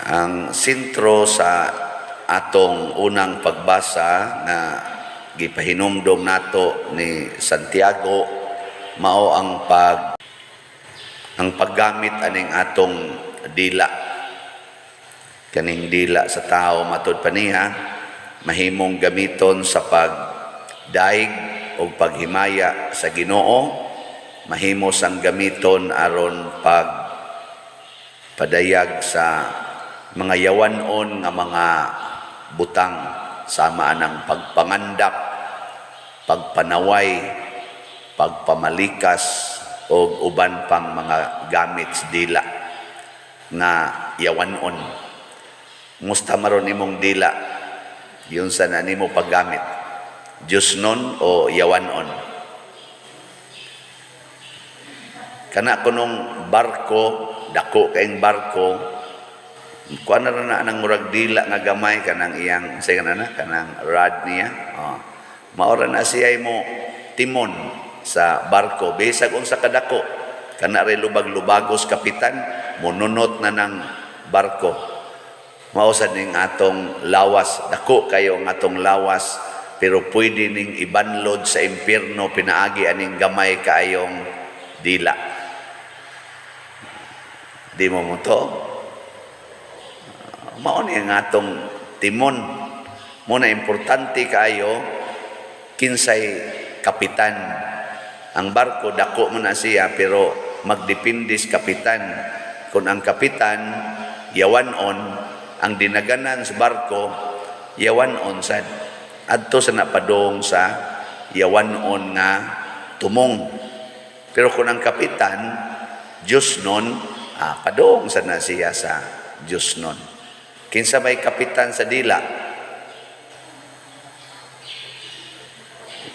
Ang sentro sa atong unang pagbasa nga gipahinumdom nato ni Santiago mao ang paggamit aning atong dila. Kaning dila sa tao, matud pa niya, mahimong gamiton sa pagdaig o paghimaya sa Ginoo, mahimo sang gamiton aron pag padayag sa mga yawanon nga mga butang sama anang pagpangandak, pagpanaway, pagpamalikas o uban pang mga gamit sa dila nga yawanon. Musta maron imong dila? Yun sa na nimo paggamit. Diyosnon o yawanon? Kana kunong barko, dako kaing barko, kuan na na nang murag dila nga gamay kanang iyang say kana na kanang rod niya. Oh. Maora na siya mo timon sa barko bisag unsa kadako, kana ray lubag-lubagos kapitan, monunot na ng barko. Mao sad ning atong lawas, dako kayo ang atong lawas, pero pwede ning ibanlod sa impierno pinaagi aning gamay kaayong dila. Di mo mo to? Mao ni ang atong timon. Mo na importante kaayo kinsay kapitan. Ang barko dako man na siya, pero magdepende sa kapitan. Kung ang kapitan yawanon, ang dinaganan sa barko yawanon sad. Adto sa napadong sa yawanon nga tumong. Pero kung ang kapitan Diyosnon, padong sa na siya sa Diyosnon. Kinsa may kapitan sa dila?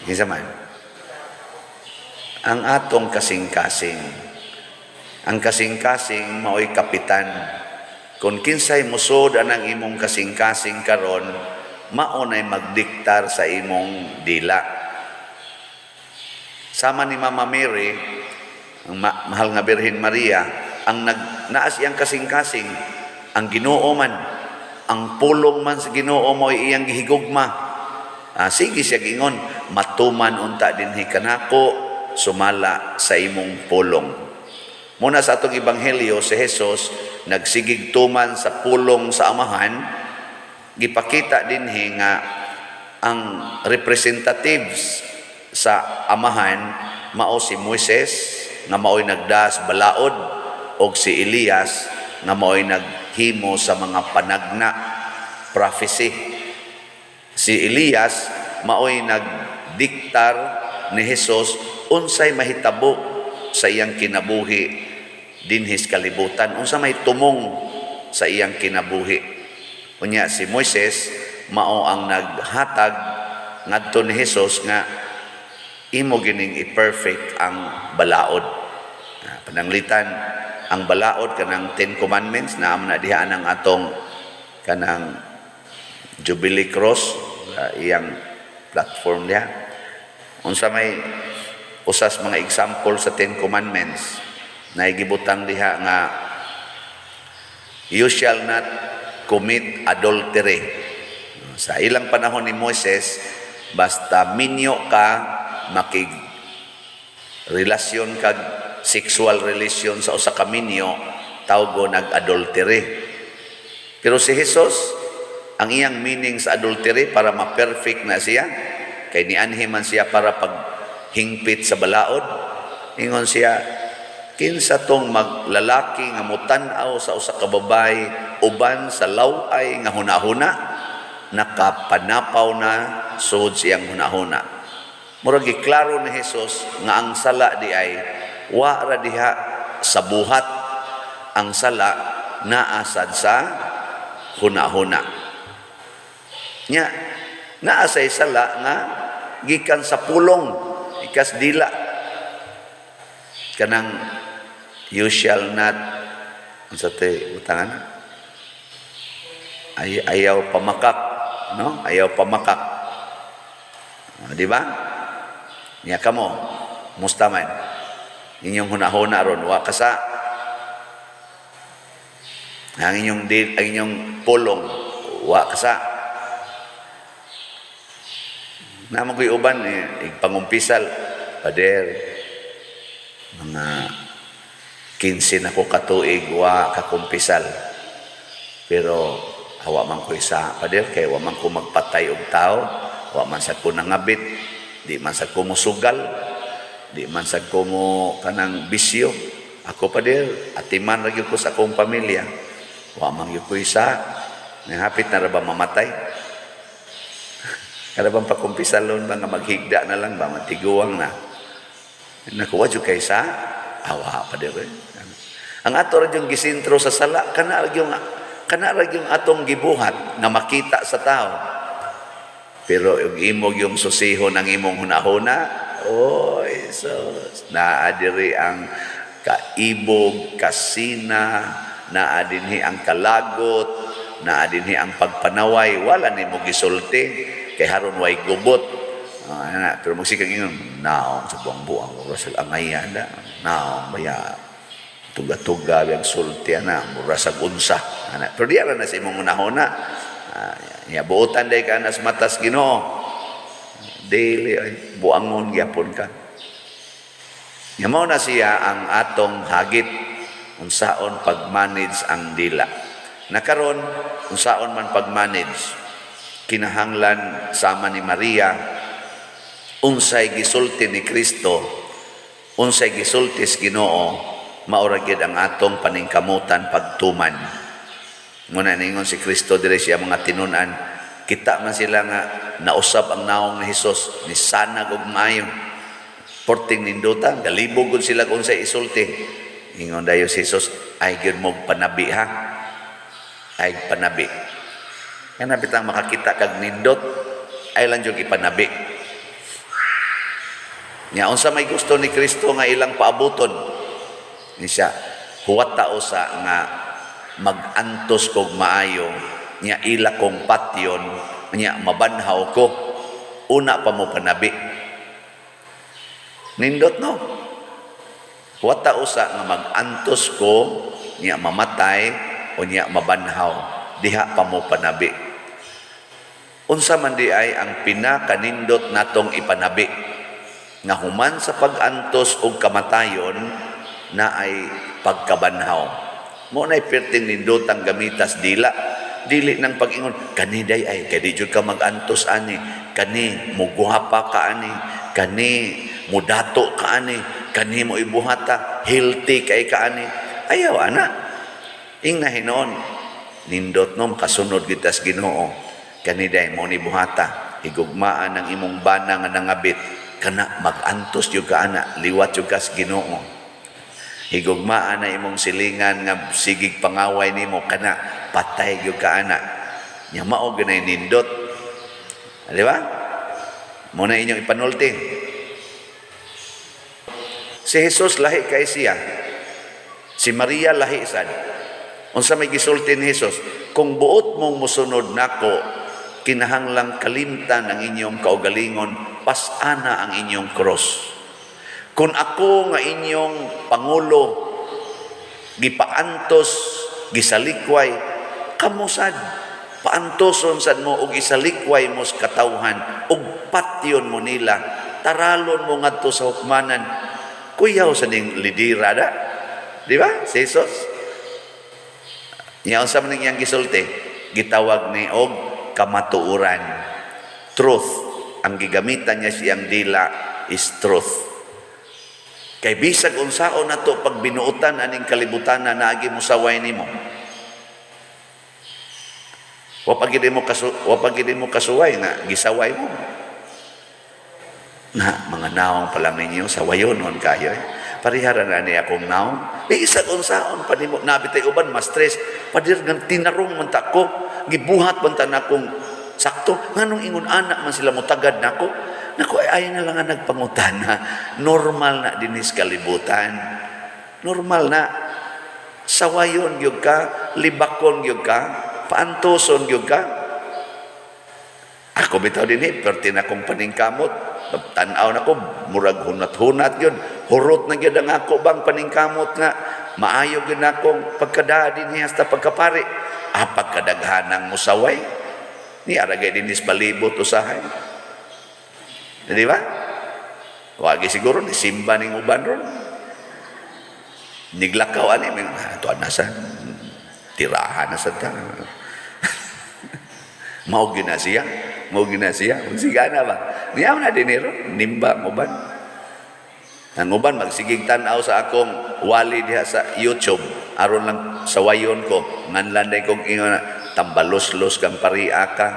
Kinsa man? Ang atong kasing-kasing. Ang kasing-kasing mao'y kapitan. Kung kinsay musod anang imong kasing-kasing karon, mao nay magdiktar sa imong dila. Sama ni Mama Mary, ang mahal nga Birhen Maria, ang nag naas iyang kasing-kasing, ang Ginoo man, ang pulong man sa Ginoo mo iyang gihigugma. Sige siya gingon, "Matuman unta dinhi kanako sumala sa imong pulong." Muna sa atong ebanghelyo, si Jesus nagsigig tuman sa pulong sa Amahan, gipakita dinhi nga ang representatives sa Amahan mao si Moises nga mao'y nagdas balaod og si Elias nga mao'y naghimo sa mga panagna, prophecy. Si Elias mao'y nagdiktar ni Jesus unsay mahitabo sa iyang kinabuhi dinhis kalibutan, unsa may tumong sa iyang kinabuhi. Unya si Moises mao ang naghatag ngadto ni Jesus nga imo gining i-perfect ang balaod. Pananglitan ang balaod kanang Ten Commandments na amo na diha ang atong kanang Jubilee Cross, iyang platform diha. Unsa may usas mga example sa Ten Commandments na gibutang diha nga "You shall not commit adultery"? Sa ilang panahon ni Moises, basta minyo ka, makig relasyon kag sexual relation sa usa ka minyo, tawgo nag-adultery. Pero si Jesus, ang iyang meaning sa adultery para ma-perfect na siya, kay nianhi man siya para paghingpit sa balaod, ingon siya, kinsa tong maglalaki nga mutan-aw sa usa ka babae uban sa laway nga hunahuna, nakapanapaw na sud siyang hunahuna. Murag giklaro ni Jesus nga ang sala di ay wa ra diha sa buhat, ang sala naa sad sa hunahuna. Nya naa say sala nga gikan sa pulong, ikas dila, kanang "You shall not," unsa te butangan, ay ayaw pamakak, no? Ayaw pamakak. Di ba? Nya kamo, musta man inyong hunahuna ron? Wa kasa. Ang inyong pulong wa ka sa Namo ko'y uban eh, pangumpisal, "Pader, mga 15 na ko katuig wa kakumpisal. Pero hawa man ko isa, pader, kay wa man ko magpatay og tao, wa man sa ko nangabit, di man sa ko musugal, di man sa ko mo kanang bisyo. Ako, pader, atiman ra gyud ko sa akong pamilya. Wa man gyud ko isa, nahapit na ra ba mamatay?" Kada bang pakumpisalon ba nga maghigda na lang ba, matiguang na. Nakuha jud kay sa awa pa dire. Ang ato ra yung gisintro sa sala, kana ra yung atong gibuhat nga makita sa tao. Pero yung imong yung susihon ang imong hunahuna, oy, so naa diri ang kaibog, kasina, naa dinhi ang kalagot, naa dinhi ang pagpanaway, wala nimo gisulti kay haron way gubot. Ah, ana, pero magsikang ingon, naong sa buang-buang, mura sa angayan da, naong baya, tuga-tuga, yang sulti, ana, mura sa unsa. Ana. Pero di ara na sa imong unahuna. Ah, ya, buotan day ka nas matas Ginoo. Dili ay buangon gyapon ka. Nya mao na siya ang atong hagit unsaon pag-manage ang dila. Nakaron unsaon man pag-manage, kinahanglan sama ni Maria, unsay gisulti ni Kristo, unsay gisulti sa Ginoo, maura gyud ang atong paningkamutan pagtuman. Muna ningon si Kristo dire siya mga tinun-an, kita man sila nga nausab ang naong ni Hesus, ni sanag og maayo. Porting nindutan, galibog gud sila kung unsay isulti. Ingon dayo si Jesus, "Ay gyud mo panabi ha. Ay panabi." Kana bitang makakita kag nindot, ay lang jud ipanabi. Nya unsa may gusto ni Kristo nga ilang paabuton? Ni siya, huwat ta usa nga mag-antos kog maayo, nya ila kong patyon, nya mabanhaw ko, una pa mo panabi. Nindot, no? Huwat ta usa nga mag-antos ko, nya mamatay, o nya mabanhaw, diha pa mo panabi. Unsa man di ay ang pinakanindot natong ipanabi? Nga human sa pag-antos og kamatayon na ay pagkabanhaw. Mo na'y perting nindotang gamitas dila. Dili nang pag-ingon, kani day ay, kay di jud ka mag-antos ani, kani muguhapa ka ani, kani mudato ka ani, kani mo ibuhata, healthy kay ka ani. Ayaw, ana. Ing na hinoon, nindot no, makasunod kita sa Ginoo. Kani day mo ni buhata, higugmaan ang imong bana nga nangabit, kana mag-antos jud ka ana, liwat jud ka sa Ginoo. Higugmaan na imong silingan nga sigig pangaway nimo, kana patay gyud ka ana. Nya mao ganay nindot. Di ba? Mo na inyong ipanulti. Si Jesus lahi kay siya. Si Maria lahi sad. Unsa may gisulti ni Jesus? "Kung buot mong musunod nako, kinahanglang kalimtan ang inyong kaugalingon, pasana ang inyong cross. Kung ako nga inyong pangulo gipaantos, gisalikway, kamo sad paantoson sad mo og isalikway mo sa katawhan ug patyon mo nila, taralon mo ngadto sa hukmanan." Kuyaw sa ning lidira da. Di ba? Si Jesus. Nya unsa man iyang gisulti? Gitawag ni og kamatuoran. Truth. Ang gigamitan niya siyang dila is truth. Kay bisag unsaon nato pag binuotan aning kalibutan na naagi mo saway nimo. Wa pa gid mo kasuway nga gisaway mo. Na mga naong pa lang ninyo sawayon nun kayo eh. Parihara na ni akong naong. Bisag unsaon pa nimo nabitay uban mas stress. Padir nga tinarong man ta ko, gibuhat man ta nakong sakto nganong ingon anak man sila mutagad nako. Nako ay ayaw na lang nga nagpangutana. Normal na dinis kalibutan. Normal na. Sawayon gyud ka, libakon gyud ka, paantoson gyud ka. Ako bitaw din eh, perti na akong paningkamot. Tanaw na ko, murag hunat-hunat yun. Hurot na gyud ang ako bang paningkamot nga. Maayo gyud na akong pagkadaa dinhi hasta pagkapari. Ah, pagkadaghanang musaway. Ni aragay dinis palibot usahay. Di ba? Wagi siguro ni simba ning uban ron. Niglakaw ani may tuan na sa tirahan na sa ta. Mao gyud na siya. Mao gyud na siya. Sigana ba? Niya na din ron nimba mo uban. Ang uban magsigig tan-aw sa akong wali diha sa YouTube aron lang sawayon ko nganlan day kong ingon na, tambalos-los kang paria ka,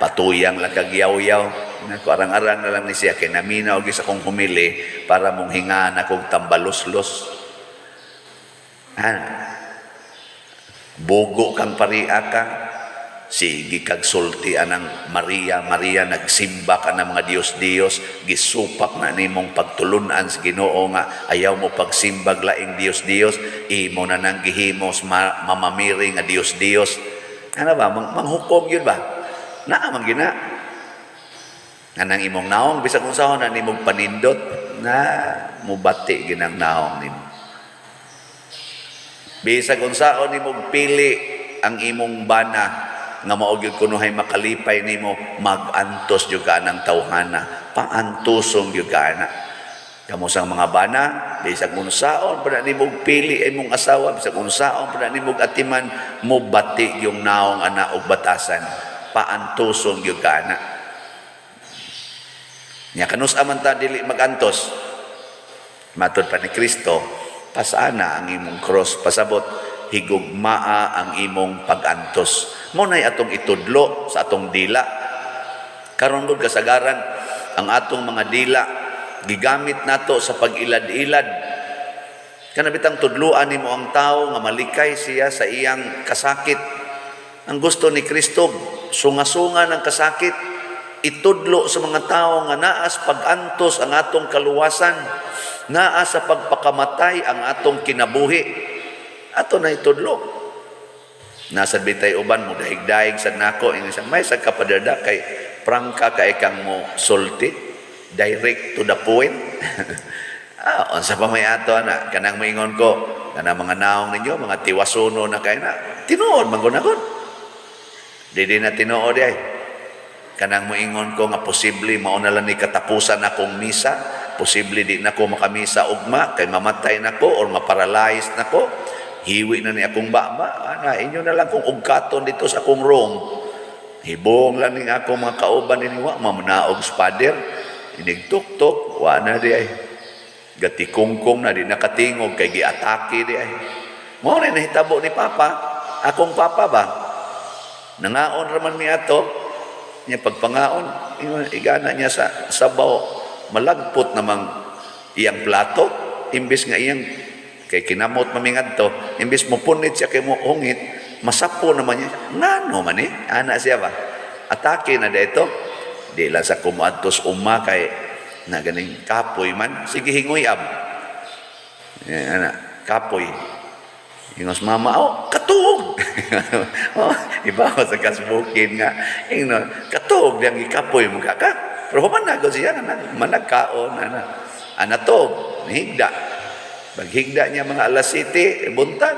patuyang lang kag yaw-yaw. Nako, arang-arang na lang ni siya kay naminaw gyud sa akong humili para mong hingaan akong tambalos-los. Ah, bugo kang paria ka, sige kag sulti anang Maria, Maria, nagsimba ka ng mga Diyos-Diyos, gisupak na nimong pagtulunan sa Ginoo nga ayaw mo pagsimbag laing Diyos-Diyos, imo na nang gihimos Mama Mary nga Diyos-Diyos. Ano ba, manghukom yun ba? Naa man gina. Nga nang imong naong, bisag unsaon na nimong panindot, na mubati ginang naong nimo. Bisag unsaon nimong pili ang imong bana nga mao gyud kunuhay makalipay nimo, magantos gyud ka ng tawhana, paantusong gyud ka na. Kamo sang mga bana, bisag unsaon pa na nimong pili imong asawa, bisag unsaon pa na nimong atiman, mobati yung naong ana og batasan, paantusong gyud ka na. Nya kanus man ta dili magantos? Matod pa ni Kristo, pasana ang imong cross, pasabot higugmaa ang imong pagantos. Mo nay atong itudlo sa atong dila. Karon gud kasagaran ang atong mga dila gigamit nato sa pag-ilad-ilad. Kana bitang tudluan nimo ang tao nga malikay siya sa iyang kasakit. Ang gusto ni Kristo, sunga-sunga ng kasakit, itudlo sa mga tao nga naas pag-antos ang atong kaluwasan, naa sa pagpakamatay ang atong kinabuhi. Ato na itudlo. Nasa bitay uban mo daig-daig sa nako ingon siya, may sa kapaderda kay prangka kay kang mo sulti, direct to the point. Ah, unsa pa may ato ana kanang moingon ko kanang mga naong ninyo mga tiwasuno na kay na tinuod man gud akon. Di na tinuod ay. Kanang moingon ko nga posible mao na lang ni katapusan akong misa, posible di na ko makamisa ugma kay mamatay na ko or maparalyze na ko. Hiwi na ni akong baba, ana inyo na lang kung ugkaton dito sa akong room. Hibong lang ning ako mga kauban ini wa mamanaog spader. Inig tuk-tuk, wa na di ay. Gatikungkong na di nakatingog kay giatake di ay. Mao na nahitabo ni Papa, akong papa ba? Nangaon raman mi ato, niya pagpangaon, ingon, igana niya sa sabaw, malagpot namang iyang plato, imbes nga iyang kay kinamot mamingad to, imbes mo punit siya kay mo hungit, masapo naman niya. Ngano man eh, ana siya ba? Atake na dito, di lang sa kumuadtos uma kay na ganing kapoy man, sige hingoy ab. Yan, ana, kapoy. Ingos mama, oh, katuog. Oh, iba ko sa kasbukin nga. Ingno, katuog yang ikapoy mo ka ka. Pero human na ko siya, managkaon, ana. Ana to, higda. Paghigda niya mga alas 7, buntag.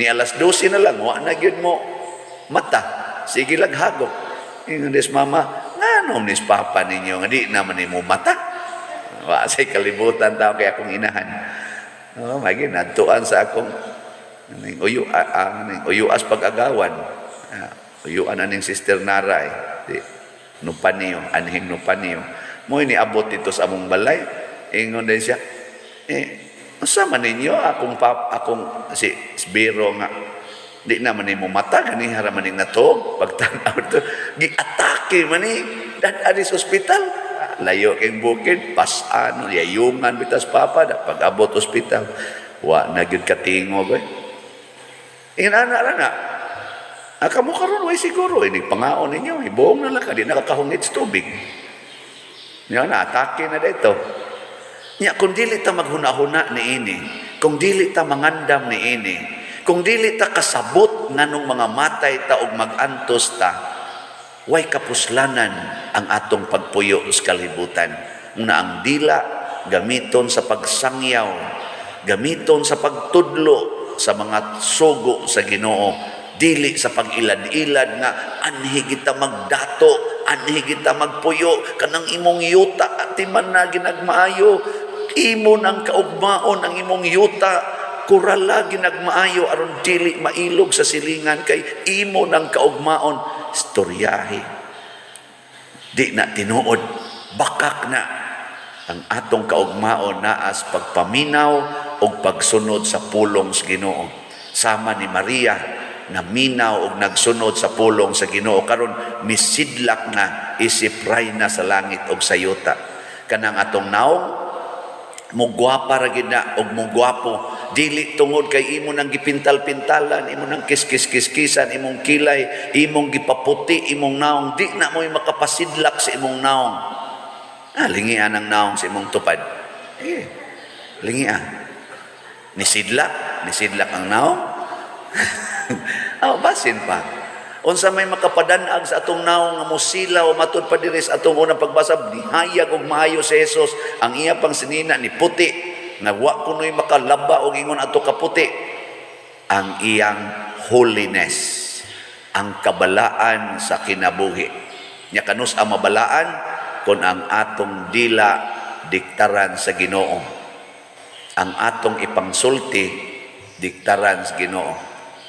Ni alas 12 na lang, wa na gyud mo mata. Sige lang hagok. Ingon des mama, ngano nis papa ninyo nga di naman nimo mata. Wa say kalibutan tao kay akong inahan. Oh, magi nadtuan sa akong ning uyo ning uyuas pag-agawan. Ah, uyuan aning Sister Nara eh. Di nupaniyo, anhing nupaniyo. Mo niabot dito sa among balay. Ingon din siya, eh, unsa man ninyo akong pap, akong si Biro nga di naman nimo mata gani hara man ning natog pagtan-aw to giatake man ni dad sa ospital. Ah, layo kay bukid pas-ano yayungan bitas papa da pag-abot ospital wa na gyud katingog eh. Ingon ana ra na. Ah, kamo karon way siguro ini pangaon ninyo ibong na lang ka di nakakahungit sa tubig. Nya na atake na dito. Nya kung dili ta maghuna-huna niini, kung dili ta mangandam niini, kung dili ta kasabot nganong mga matay ta og magantos ta, way kapuslanan ang atong pagpuyo sa kalibutan. Una ang dila gamiton sa pagsangyaw Gamiton sa pagtudlo sa mga sugo sa Ginoo, dili sa pag-ilad-ilad nga anhi kita magdato, anhi kita magpuyo. Kanang imong yuta, atiman na ginagmaayo, imo nang kaugmaon ang imong yuta, kurala ginagmaayo aron dili mailog sa silingan kay imo nang kaugmaon. Istoryahe, di na tinuod, bakak na. Ang atong kaugmaon naas pagpaminaw o pagsunod sa pulong sa Ginoo, sama ni Maria, naminaw og nagsunod sa pulong sa Ginoo. Karon misidlak na isip rayna sa langit og sa yuta. Kanang atong naong mugwapa ra gid na og mugwapo, dili tungod kay imo nang gipintal-pintalan, imo nang kiskis-kiskisan imong kilay, imong gipaputi imong naong. Di na mo'y makapasidlak sa imong naong. Ah, lingian ang naong sa imong tupad. Eh, lingian, nisidlak, nisidlak ang naong. Oh, basin pa. Unsa may makapadanag sa atong naong nga mosilaw matud pa diri sa atong unang pagbasa, nihayag og maayo si Jesus, ang iya pang sinina ni puti nga wa kunoy makalaba og ingon ato kaputi. Ang iyang holiness, ang kabalaan sa kinabuhi nya. Kanus ang mabalaan kon ang atong dila diktaran sa Ginoo, ang atong ipangsulti diktaran sa Ginoo.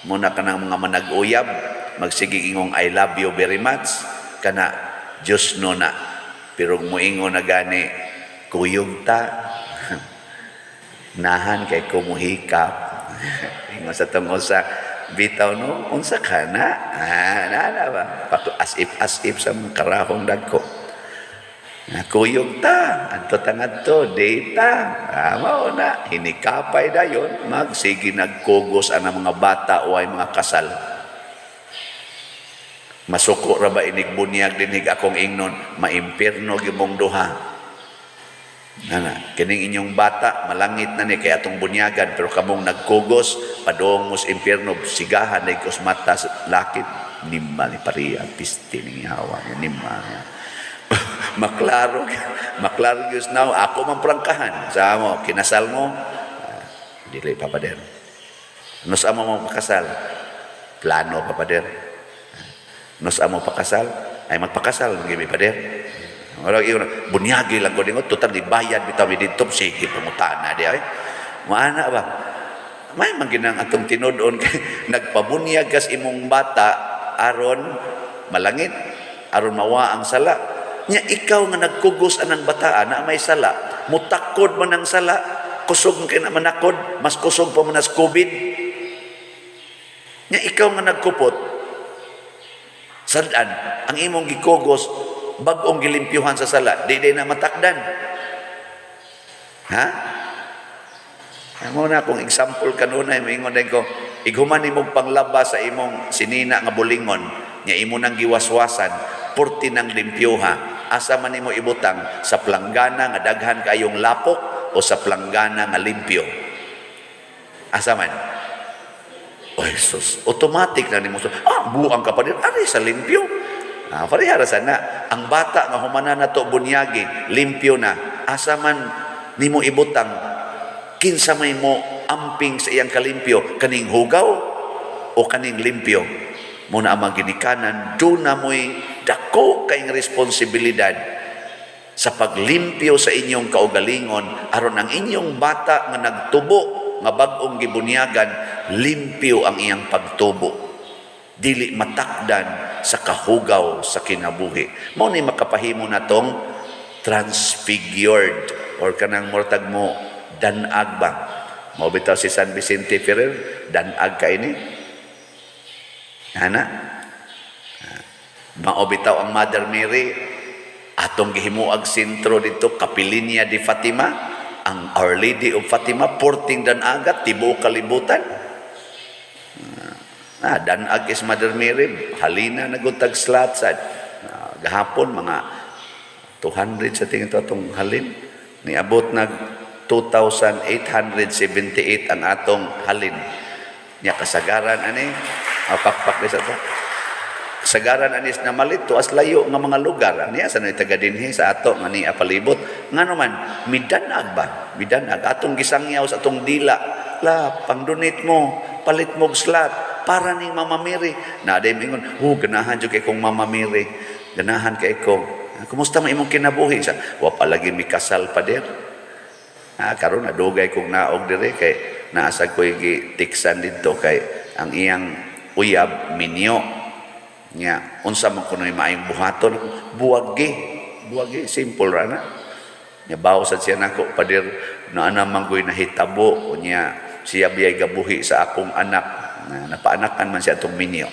Muna kanang mga manag-uyab, magsige ingong "I love you very much," kana Diyos no na. Pero muingon na gani, "Kuyog ta," nahan kay kumuhikap. Ingon sa tong usa, "Bitaw no, unsa ka na?" Ah, na na ba? As if sa mga karahong dagko. Na kuyog ta, adto ta ngadto, data. Ah, mao na, hinikapay dayon, magsige nagkugos ang mga bata o ay mga kasal. Masuko ra ba inig bunyag dinig akong ingnon, maimpirno gyud mong duha. Nana, kining inyong bata malangit na ni kay atong bunyagan, pero kamong nagkugos padung mo sa impyerno, sigahan na kus mata sa lakit nimma ni pariya piste ning hawa nimma. Maklaro, maklaro gyud now ako man prangkahan sa mo kinasal mo. Ah, dili pa, pader. Nos amo mo pakasal, plano pa, pader. Nos amo pakasal ay magpakasal gibi, pader. Wala ingon, bunyagi lang ko dingo, total di bayad bitaw mi didto, sige pangutana di ay. Maana ba? May man ginang atong tinud-on kay nagpabunyag kas imong bata aron malangit, aron mawa ang sala. Nya ikaw nga nagkugos anang bataa na may sala, mutakod man ang sala, kusog man kay na manakod, mas kusog pa man as COVID. Nya ikaw nga nagkupot, sad-an ang imong gikugos bag-ong gilimpyuhan sa sala, di di na matakdan. Ha? Amo na kung example kanunay moingon din ko, ighuman nimo panglaba sa imong sinina nga bulingon, nya imo nang giwaswasan, purti nang limpyuha. Asa man nimo ibutang, sa planggana nga daghan kayong lapok o sa planggana nga limpyo? Asa man? Oy, sus, automatic na nimo. Ah, buang ka pa din. Ari sa limpyo. Ah, pareha ra sana. Ang bata nga humana na to bunyagi, limpyo na. Asa man nimo ibutang, kinsa may mo amping sa iyang kalimpyo, kaning hugaw o kaning limpyo? Muna ang mga ginikanan, duna mo'y dako kayong responsibilidad sa paglimpyo sa inyong kaugalingon aron ang inyong bata nga nagtubo nga bag-ong gibunyagan, limpyo ang iyang pagtubo, dili matakdan sa kahugaw sa kinabuhi. Mao ni makapahimo natong transfigured or kanang murtag mo danag ba. Mao bitaw si San Vicente Ferrer, danag ka ini ana. Mao bitaw ang Mother Mary, atong gihimuag sentro dito, Kapilinya di Fatima, ang Our Lady of Fatima, porting danagat tibuok kalibutan. Ah, danag is Mother Mary, halina na gud tag slot sad. Ah, gahapon mga 200 sa tingin to atong halin, niabot nag 2,878 ang atong halin nya. Kasagaran ani, ah, pakpak di sa to. Kasagaran anis na malit tuas layo nga mga lugar. Aniya sa taga dinhi sa ato nga niya palibot. Ngano man midanag ba? Midanag atong gisangyaw sa atong dila. La pang-donate mo, palit mo og slot para ning Mama Mary. Na day mingon, "Oh, ganahan jud kay kong Mama Mary. Ganahan kay ko. Kumusta man imong kinabuhi?" Sa wa pa lagi mi kasal, pader. Ah, karon nadugay kog naog dire kay naa sad ko'y gitiksan didto kay ang iyang uyab minyo. Nya, unsa man kuno'y maayong buhaton? Buwagi. Buwagi, simple ra na. Nya bawo sad siya nako, "Pader, naa naman ko'y nahitabo." Nya, siya biyay gabuhi sa akong anak. Na, napaanakan man siya atong minyo.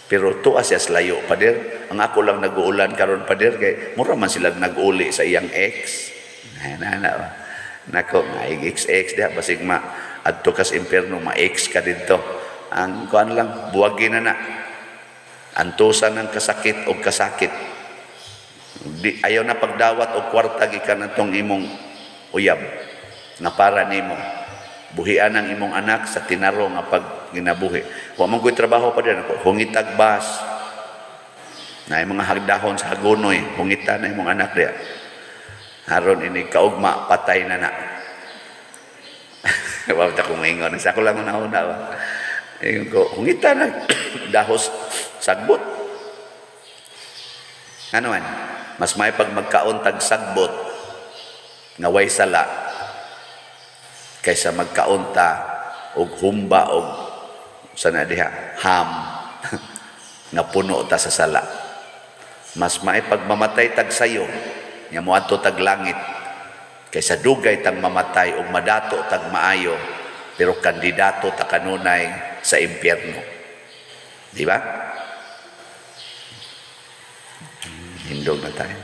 Pero tuwa siya sa layo, pader. Ang ako lang nag-uulan karon, pader, kay mura man sila nag-uli sa iyang ex. Na, na, na. Nako, nga ex-ex diha basig ma adto kas impierno, ma-ex ka didto. Ang kuan lang, buwagi na na. Antusan ng kasakit o kasakit. Di, ayaw na pagdawat og kwarta gikan atong imong uyab nga para nimo. Buhian ang imong anak sa tinaro nga pag ginabuhi. Wa man ko'y trabaho pa din ako. Hungitag bus. Na mga hagdahon sa Hagonoy, hungita na imong anak diya. Haron ini kaugma patay na na. Wa ta ko maingon. Sa ako lang una-una ba. Ingon ko, hungita na dahos sagbot. Ano man? Mas may pag magkaon tag sagbot nga way sala kaysa magkaon ta og humba og sa na diha ham nga puno ta sa sala. Mas may pag mamatay tag sayo nga moadto tag langit kaysa dugay tang mamatay og madato tag maayo pero kandidato ta kanunay sa impyerno. Di ba? Hindog na tayo.